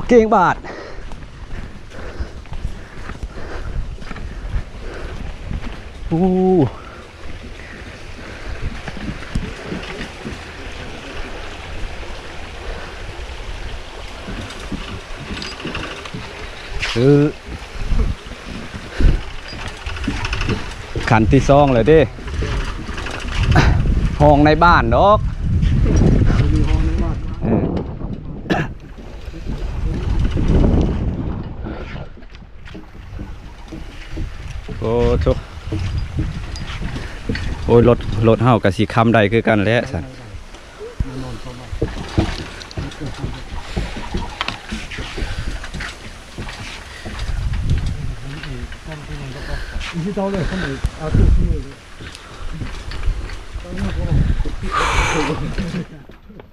ເກັ່ງບາດ ໂອ້ ເອີ ຂັ້ນທີສອງແລ້ວເດ້ ຫ້ອງໃນບ້ານດອກ ເອີ ໂອ້ໂທ້ ໂອ້ຍ ລົດ ລົດເຮົາກໍຊິຄ້ຳໄດ້ຄືກັນແຫຼະຊັ້ນ.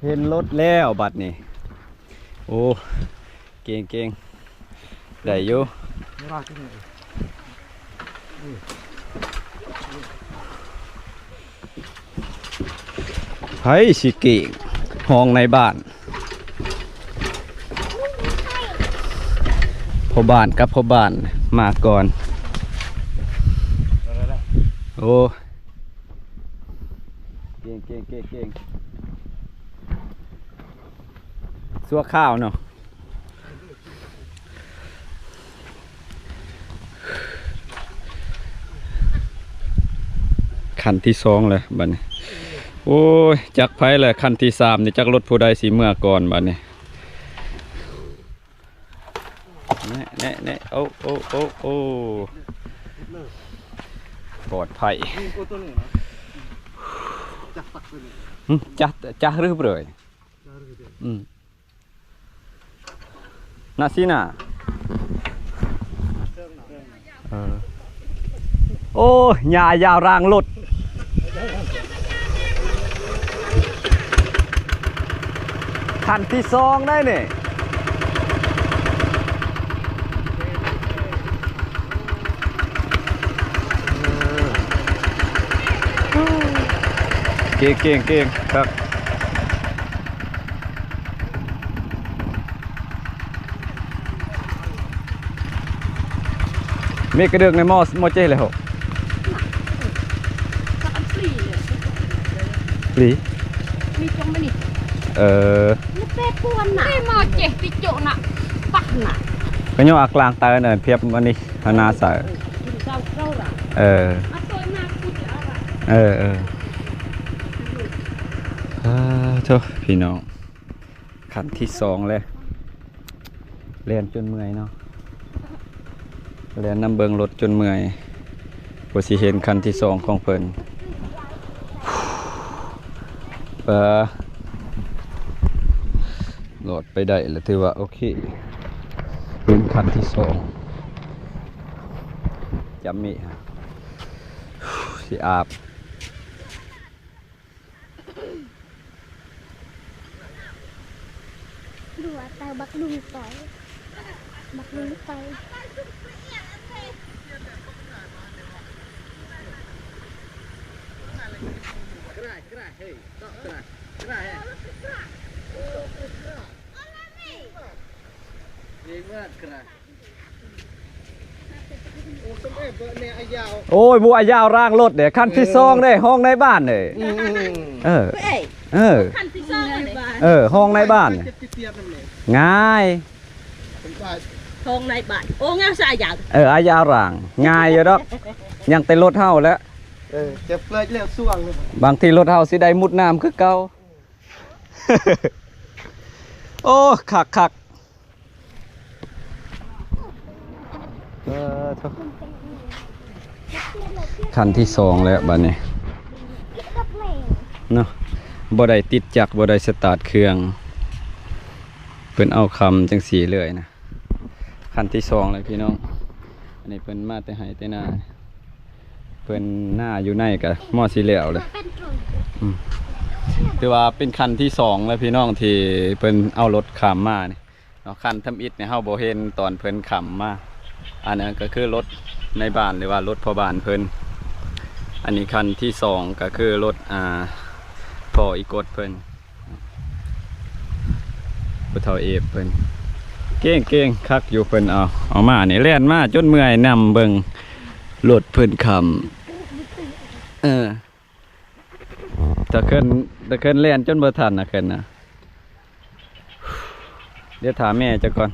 ເຫັນລົດແລ້ວບັດນີ້ ໂອ້ ເກັ່ງໆ ໄດ້ຢູ່ ໃຜຊິເກັ່ງ ຫ້ອງໃນບ້ານ ພໍ່ບ້ານກັບພໍ່ບ້ານມາກ່ອນ ໂອ້ ເກັ່ງໆໆໆ ຊົ່ວຄາວເນາະ. ຂັ້ນທີສອງແລ້ວບັດນີ້ ໂອ້ຍ ຈັກໃຜແຫຼະ ຂັ້ນທີສາມນີ້ ຈັກລົດຜູ້ໃດຊິເມືອກ່ອນບັດນີ້ ແນະ ແນະ ແນະ ໂອ້ ໂອ້ ໂອ້ ໂອ້ ປອດໄພ ຫຶ ຈັກ ຈັກ ຫຼື ເບີຍ ອືມ. ນາຊີນາ ເອີ ໂອ້ຍ ຫຍ້າຢາວຣາງລົດ ຂັ້ນທີສອງໄດ໋ນີ້ ເກັ່ງ ເກັ່ງ ເກັ່ງຄັກ. ເມກະເດິກໃນມໍ ມໍເຈເລີຍໂຫ ຫຼີ ມີຈົງມານີ້ ເອີ ເປັບປວນນະ ເມມໍເຈຕິໂຈນະ ປັກນະ ກະຍໍອັກລາງຕາເນີນພຽບມານີ້ ຫາໜ້າສາຍ ເອີ ເອີ ເອີ ເອີ ໂທ້ ພີ່ນ້ອງ. ຂັ້ນທີສອງແລ້ວ ແລ່ນຈົນເມື່ອຍເນາະ ແລ່ນນຳເບິ່ງລົດຈົນເມື່ອຍ ກວ່າຊິເຫັນຂັ້ນທີສອງຂອງເພິ່ນ ເອີ ລອດໄປໄດ້ລະຖືວ່າໂອເຄ ເຫັນຂັ້ນທີສອງ ຈຳມີ ຊິອາບ. ດູວ່າຕາບັກລຸງໄປ ບັກລຸງໄປ. ໂອ້ຍ ບໍ່ອາຍາວລ້າງລົດເດ້ ຂັ້ນທີສອງເດ້ ເອີ ຫ້ອງໃນບ້ານເດ້ ອືມ ເອີ ເອີ ຂັ້ນທີສອງເດ້ ເອີ ຫ້ອງໃນບ້ານ ງ່າຍ ຫ້ອງໃນບ້ານ ໂອ້ ງາມຊະອາຍາວ ເອີ ອາຍາວລ້າງ ງ່າຍຢູ່ດອກ ຍັງແຕ່ລົດເຮົາແຫຼະ ເອີ ຈັບເລີຍແລ້ວຊ່ວງ ບາງທີລົດເຮົາຊິໄດ້ມຸດນ້ຳຄືເກົ່າ. ໂອ້ ຄັກໆ ເອີ ໂທ້ ຂັ້ນທີສອງແລ້ວບາດນີ້ເນາະ ບໍ່ໄດ້ຕິດຈັກ ບໍ່ໄດ້ສະຕາດເຄື່ອງ ເພິ່ນເອົາຄຳຈັ່ງຊີ້ເລີຍນະ ຂັ້ນທີສອງແລ້ວພີ່ນ້ອງ ອັນນີ້ເພິ່ນມາແຕ່ໄຮ່ແຕ່ນາ. ເພິ່ນນາຢູ່ໃນກະມໍຊິແລ້ວແຫຼະ ອືມ ຖືວ່າເປັນຂັ້ນທີສອງແລ້ວພີ່ນ້ອງ ທີ່ເພິ່ນເອົາລົດຂ້າມມານີ້ເນາະ ຂັ້ນທຳອິດນີ້ເຮົາບໍ່ເຫັນຕອນເພິ່ນຂ້າມມາ ອັນນັ້ນກະຄືລົດໃນບ້ານ ຫຼືວ່າລົດພໍ່ບ້ານເພິ່ນ ອັນນີ້ຂັ້ນທີສອງກະຄືລົດ ອ່າ ພໍ່ອີກົດເພິ່ນ ຜູ້ເຖົ້າເອບເພິ່ນ ເກັ່ງໆ ຄັກຢູ່ ເພິ່ນເອົາ ເອົາມານີ້ ແລ່ນມາຈົນເມື່ອຍນຳເບິ່ງລົດເພິ່ນຂ້າມ. ເອີ ຕາເຄິນ ຕາເຄິນແລ່ນຈົນບໍ່ທັນນະ ເຄິນນະ. ດຽວຖ້າແມ່ເຈົ້າກ່ອນ.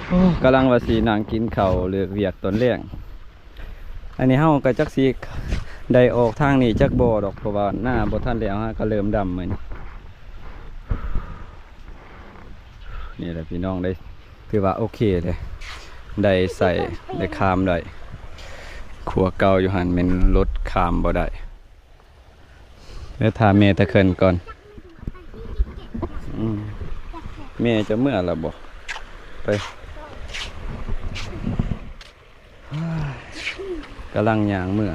ໂອ້ ກຳລັງວ່າຊິນັ່ງກິນເຂົ້າເລີກວຽກຕອນແລງ. ອັນນີ້ເຮົາກໍຈັກຊິໄດ້ອອກທາງນີ້ຈັກບໍ່ດອກ ເພາະວ່ານາບໍ່ທັນແລ້ວ ຫາກໍເລີ່ມດຳມື້ນີ້. ນີ້ແຫຼະພີ່ນ້ອງ ໄດ້ ຖືວ່າໂອເຄເດ້ ໄດ້ໃຊ້ ໄດ້ຂ້າມໄດ້. ຂົວເກົ່າຢູ່ຫັ້ນແມ່ນລົດຂ້າມບໍ່ໄດ້. ແລ້ວຖ້າແມ່ຕາເຄິນກ່ອນ. ອືມ ແມ່ຈະເມືອແລ້ວບໍ່? ໄປ ກຳລັງຍ່າງເມືອ.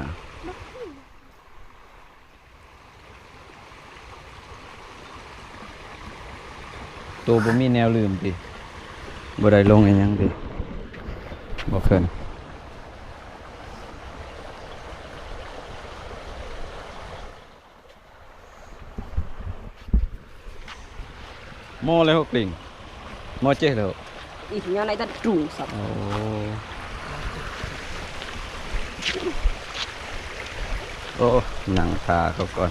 ໂຕບໍ່ມີແນວລືມຕິ? ບໍ່ໄດ້ລົງອີ່ຫຍັງຕິ? ບໍ່ເຄີນ. ມໍແລ້ວກລິງ ມໍເຈັກແລ້ວ. ອີກຫຍັງໃນຕະຕູສັບ. ໂອ້ ໂອ້ ນັ່ງຖ້າເຂົາກ່ອນ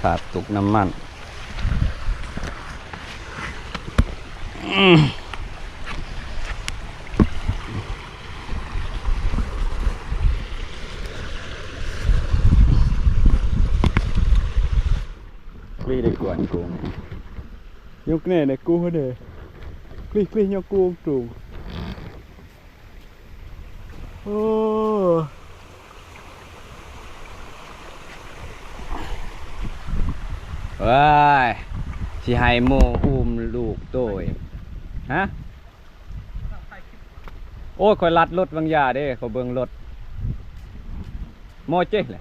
ຖ້າຕຸກນ້ຳມັນ. ຄລີໄດ້ກວນກຸງ ຍົກແນ່ໃນກູເດີ ຄລີ ຄລີ ຍົກກຸງຕຸງ. ໂອ້ ເອີຍ ຊິໃຫ້ໝູ່ອຸ້ມລູກໂຕຍ ຮະ? ໂອ້ຍ ຂ້ອຍລັດລົດວາງຢາເດ້ ຂ້ອຍເບິ່ງລົດ ມໍເຈັກແຫຼະ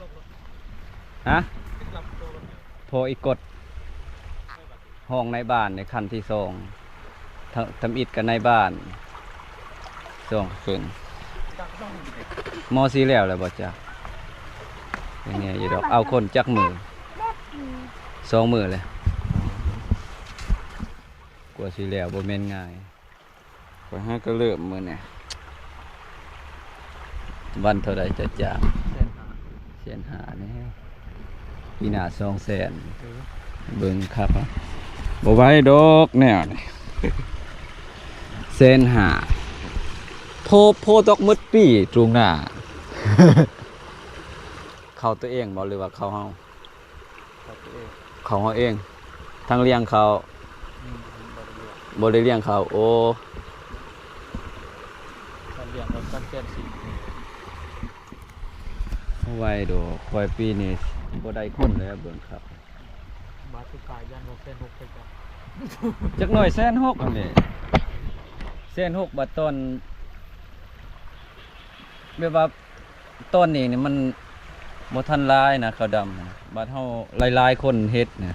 ຮະ? ພໍອີກົດ ຫ້ອງນາຍບ້ານໃນຂັ້ນທີສອງ ທຳ ທຳອິດກັບນາຍບ້ານສອງເຄິ່ງ. ມໍສີ່ແລ້ວແລ້ວບໍ່ຈັກ ຍັງແນ່ຢູ່ດອກ. ເອົາຄົນຈັກມື້? ສອງມື້ແລ້ວ ກວ່າຊິແລ້ວບໍ່ແມ່ນງ່າຍ. ຂ້ອຍຫາກໍເລີ່ມມື້ນີ້ ວັນເທົ່າໃດຈະຈ້າງ? ແສນຫ້າ ແສນຫ້າແນ່ ປີໜ້າສອງແສນ. ເອີ ເບິ່ງຄັກ ບໍ່ໄຫວດອກແນວນີ້ ແສນຫ້າ ໂພ ໂພຕອກໝົດປີ ທຸງນາ ເຂົ້າຕົວເອງບໍ່ ຫຼືວ່າເຂົ້າເຮົາ? ເຂົ້າຕົວເອງ ເຂົ້າເຮົາເອງ ທັງລ້ຽງເຂົ້າ. ອືມ ບໍ່ໄດ້ລ້ຽງ ບໍ່ໄດ້ລ້ຽງເຂົ້າ. ໂອ້ ຄັນລ້ຽງກໍສາມແສນສີ່ ບໍ່ໄຫວດອກ. ຂ້ອຍປີນີ້ບໍ່ໄດ້ຄົນແລ້ວ ເບິ່ງຄັກ ບາດສຸດທ້າຍຢ້ານວ່າແສນຫົກ ຈັກໜ້ອຍແສນຫົກຫັ້ນແຫຼະ ແສນຫົກ. ບາດຕອນ ແບບວ່າ ຕອນນີ້ນີ້ມັນບໍ່ທັນຫຼາຍນະ ເຂົ້າດຳ ບາດເຮົາຫຼາຍໆຄົນເຮັດນະ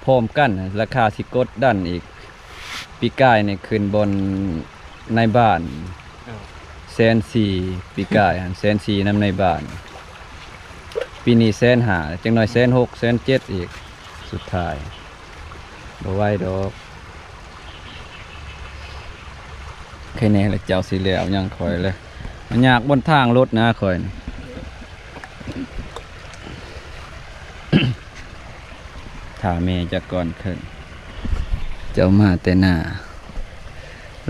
ພ້ອມກັນນະ ລາຄາຊິກົດດັນອີກ. ປີກາຍນີ້ຂຶ້ນບ່ອນນາຍບ້ານ ເອີ ແສນສີ່ ປີກາຍຫັ້ນ ແສນສີ່ນຳນາຍບ້ານ. ປີນີ້ແສນຫ້າ ຈັກໜ້ອຍແສນຫົກ ແສນເຈັດອີກ ສຸດທ້າຍ ບໍ່ໄຫວດອກ. ໃຄແນ່ລະເຈົ້າຊິແລ້ວ ຍັງຂ້ອຍລະ ມັນຍາກບົນທາງລົດນະຂ້ອຍນີ້. ຖ້າແມ່ຈັກກ່ອນເຖິງ ເຈົ້າມາແຕ່ໜ້າ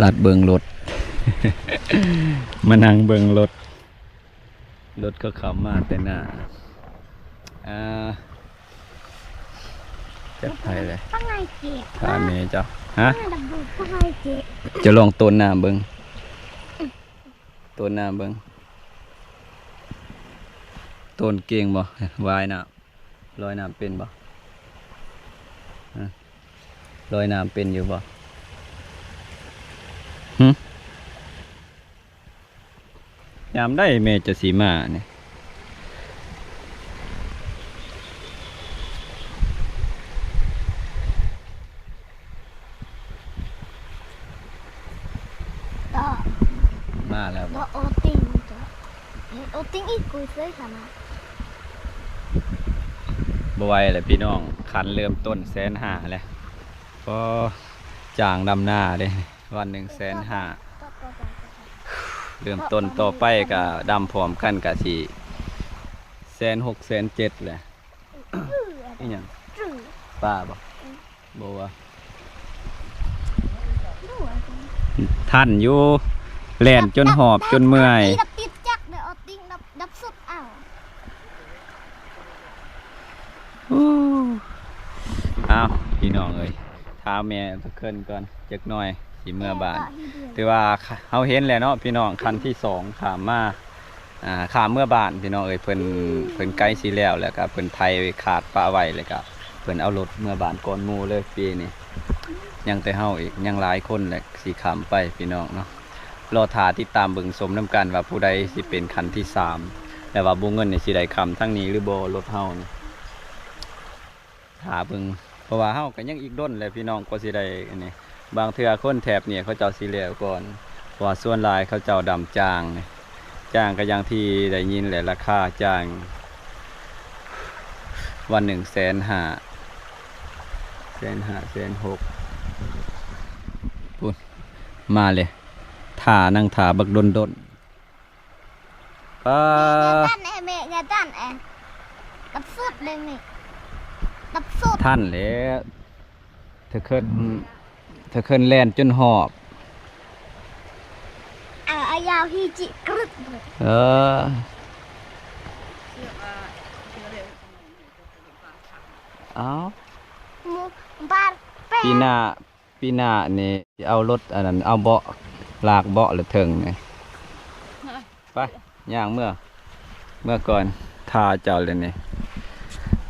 ລັດເບິ່ງລົດ ມານັ່ງເບິ່ງລົດ. ລົດກໍເຂົ້າມາແຕ່ໜ້າ ອ່າ ຈັກໃຜແຫຼະ ຖ້າແມ່ເຈົ້າ ຮະ ເຈົ້າລອງໂຕນນ້ຳເບິ່ງ ໂຕນນ້ຳເບິ່ງ ໂຕນເກັ່ງບໍ່? ວ່າຍນ້ຳ ລອຍນ້ຳເປັນບໍ່? ຮະ ລອຍນ້ຳເປັນຢູ່ບໍ່? ຫຶ? ຍາມໃດແມ່ຈະຊິມານີ້? ມາແລ້ວບໍ່? ບໍ່ໄຫວແລ້ວພີ່ນ້ອງ ຄັນເລີ່ມຕົ້ນແສນຫ້າແລ້ວ ກໍຈ້າງດຳນາເດ້. ວັນໜຶ່ງແສນຫ້າ ເລີ່ມຕົ້ນຕໍ່ໄປກະດຳພ້ອມກັນກະຊິແສນຫົກ ແສນເຈັດແຫຼະ. ອີ່ຫຍັງ? ປາບໍ່? ບໍ່ວ່າ ທັນຢູ່ ແລ່ນຈົນຫອບຈົນເມື່ອຍ. ເອົາ ພີ່ນ້ອງເອີຍ ຖ້າແມ່ເພິ່ນກ່ອນຈັກໜ່ອຍ ຊິເມືອບ້ານ. ຖືວ່າເຮົາເຫັນແລ້ວເນາະ ພີ່ນ້ອງ ຄັນທີສອງຂ້າມມາ ອ່າ ຂ້າມເມືອບ້ານ ພີ່ນ້ອງເອີຍ. ເພິ່ນ ເພິ່ນໃກ້ຊິແລ້ວ ແລ້ວກະເພິ່ນໄຖຄາດປະໄວ້ ແລ້ວກະເພິ່ນເອົາລົດເມືອບ້ານກ່ອນໝູ່ເລີຍປີນີ້. ຍັງແຕ່ເຮົາອີກ ຍັງຫຼາຍຄົນແຫຼະຊິຂ້າມໄປ ພີ່ນ້ອງເນາະ. ລໍຖ້າຕິດຕາມເບິ່ງຊົມນຳກັນວ່າຜູ້ໃດຊິເປັນຄັນທີສາມ ແລະວ່າບໍ່ເງິນນີ້ຊິໄດ້ຂ້າມທາງນີ້ຫຼືບໍ່ ລົດເຮົານີ້ ຖ້າເບິ່ງ ເພາະວ່າເຮົາກໍຍັງອີກດົນແຫຼະ ພີ່ນ້ອງ ກວ່າຊິໄດ້ອັນນີ້. ບາງເທື່ອຄົນແຖບນີ້ເຂົາເຈົ້າຊິແລ້ວກ່ອນ ເພາະວ່າສ່ວນຫຼາຍເຂົາເຈົ້າດຳຈ້າງ. ຈ້າງກໍຢ່າງທີ່ໄດ້ຍິນແຫຼະ ລາຄາຈ້າງວັນໜຶ່ງແສນຫ້າ ແສນຫ້າ ແສນຫົກ ພຸ້ນ ມາເລີຍ. ຖ້າ ນັ່ງຖ້າບັກດົນໆ. ປ້າ ແມ່ຢ່າດັນແອ ແມ່ຢ່າດັນແອ ດັບສຸດເດ້ແມ່ ດັບສຸດ. ທັນແລ້ວ ເທາເຄີນ ເທາເຄີນແລ່ນຈົນຫອບ. ເອົາ ເອົາຍາວຮີຈິກຣຶດ. ເອີ ເອົາ ບາດແປ ປີໜ້າ ປີໜ້ານີ້ຊິເອົາລົດອັນນັ້ນ ເອົາເບາະ ລາກເບາະລະເທິງນີ້. ໄປ ຍ່າງເມືອ ເມືອກ່ອນ ຖ້າເຈົ້າແລ້ວນີ້.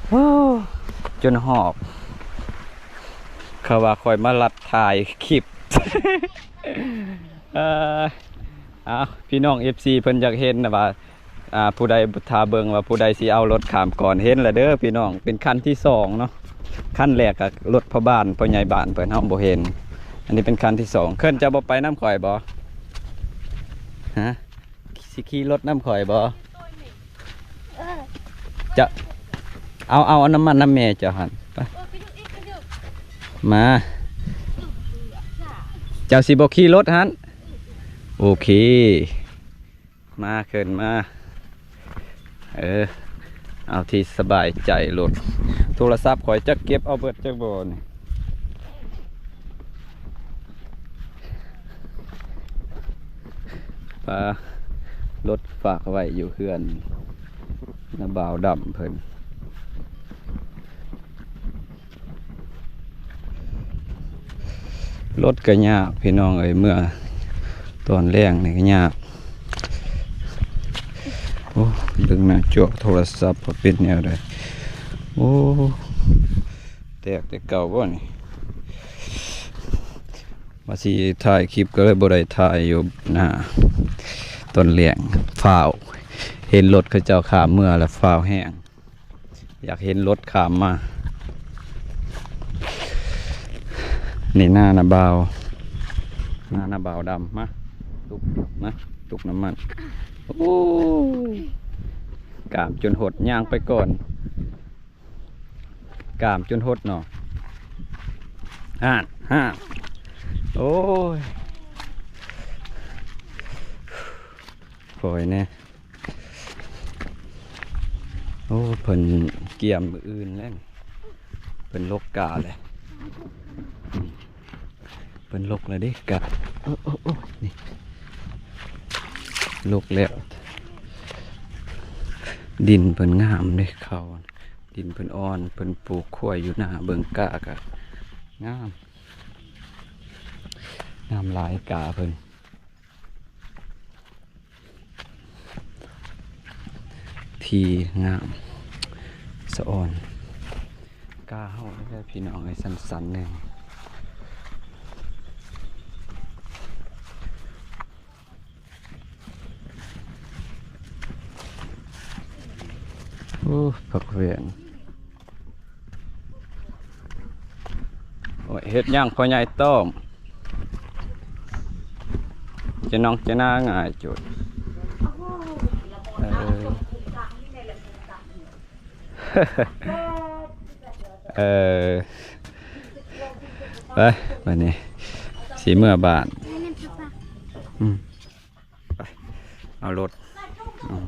ໂອ້ ຈົນຫອບ ເຂົາວ່າຂ້ອຍມາລັດຖ່າຍຄລິບ. ເອີ ເອົາ ພີ່ນ້ອງເອັຟຊີເພິ່ນຢາກເຫັນນະວ່າ ອ່າ ຜູ້ໃດ ຖ້າເບິ່ງວ່າຜູ້ໃດຊິເອົາລົດຂ້າມກ່ອນ. ເຫັນແລ້ວເດີພີ່ນ້ອງ ເປັນຄັນທີສອງເນາະ. ຄັນແລກກໍລົດພໍ່ບ້ານ ພໍ່ໃຫຍ່ບ້ານເພິ່ນ ເຮົາບໍ່ເຫັນ. ອັນນີ້ເປັນຄັນທີສອງ. ເຄີນ ເຈົ້າບໍ່ໄປນຳຂ້ອຍບໍ່? ຮະ? ຊິຂີ່ລົດນຳຂ້ອຍບໍ່? ເອີ ຈະເອົາ ເອົາ ເອົານ້ຳມັນນຳແມ່ເຈົ້າຫັ້ນ. ໄປ ມາ ເຈົ້າຊິບໍ່ຂີ່ລົດຫັ້ນ? ໂອເຄ. ມາ ເຄີນມາ ເອີ ເອົາທີ່ສະບາຍໃຈໂລດ. ໂທລະສັບຂ້ອຍຈັກເກັບເອົາເບິດຈັກບໍ່ນີ້. ປາ ລົດຝາກໄວ້ຢູ່ເຮືອນນ້າບ່າວດຳເພິ່ນ. ລົດກໍຍາກພີ່ນ້ອງເອີຍ ເມື່ອຕອນແລງນີ້ກໍຍາກ. ໂອ້ ເບິ່ງໜ້າຈົອໂທລະສັບວ່າເປັນແນວໃດ. ໂອ້ ແຕກແຕ່ເກົ່າບໍ່ນີ້? ວ່າຊິຖ່າຍຄລິບກໍເລີຍບໍ່ໄດ້ຖ່າຍຢູ່ໜ້າຕອນແລງ. ຟ້າວ ເຫັນລົດເຂົາເຈົ້າຂ້າມເມືອແລ້ວ ຟ້າວແຮງ. ຢາກເຫັນລົດຂ້າມມາ. ນີ້ໜ້ານາບ່າວ ໜ້ານາບ່າວດຳ. ມາ ຕຸກ ມາ ຕຸກນ້ຳມັນ. ໂອ້ຍ ກ້າມຈົນຫົດ ຍ່າງໄປກ່ອນ ກ້າມຈົນຫົດເນາະ. ຫານ ຫານ ໂອ້ຍ ຄ່ອຍແດ່. ໂອ້ ເພິ່ນກຽມມື້ອື່ນແລ້ວ ເພິ່ນລົກກາແລ້ວ ເພິ່ນລົກແລ້ວເດ້ກາ. ໂອ້ ໂອ້ ໂອ້ ນີ້ ລົກແລ້ວ. ດິນເພິ່ນງາມເດ້ ເຂົ້າ ດິນເພິ່ນອ່ອນ ເພິ່ນປູກຂວາຍຢູ່ໜ້າ ເບິ່ງກາກະງາມ ງາມຫຼາຍກາເພິ່ນ. ທີ່ງາມສະອອນ ກ້າເຮົາເດີພີ່ນ້ອງເອີຍ ສັ້ນໆ ໜຶ່ງ. ໂອ້ ຜັກແວ່ນ. ໂອ້ຍ ເຮັດຫຍັງພໍ່ໃຫຍ່ຕ້ອມ? ຈະນອງຈະນາງ່າຍຈຸດ. ເອີ ເອີ ໄປ ບາດນີ້ ຊິເມືອບ້ານ. ອືມ ໄປ ເອົາລົດ. ອືມ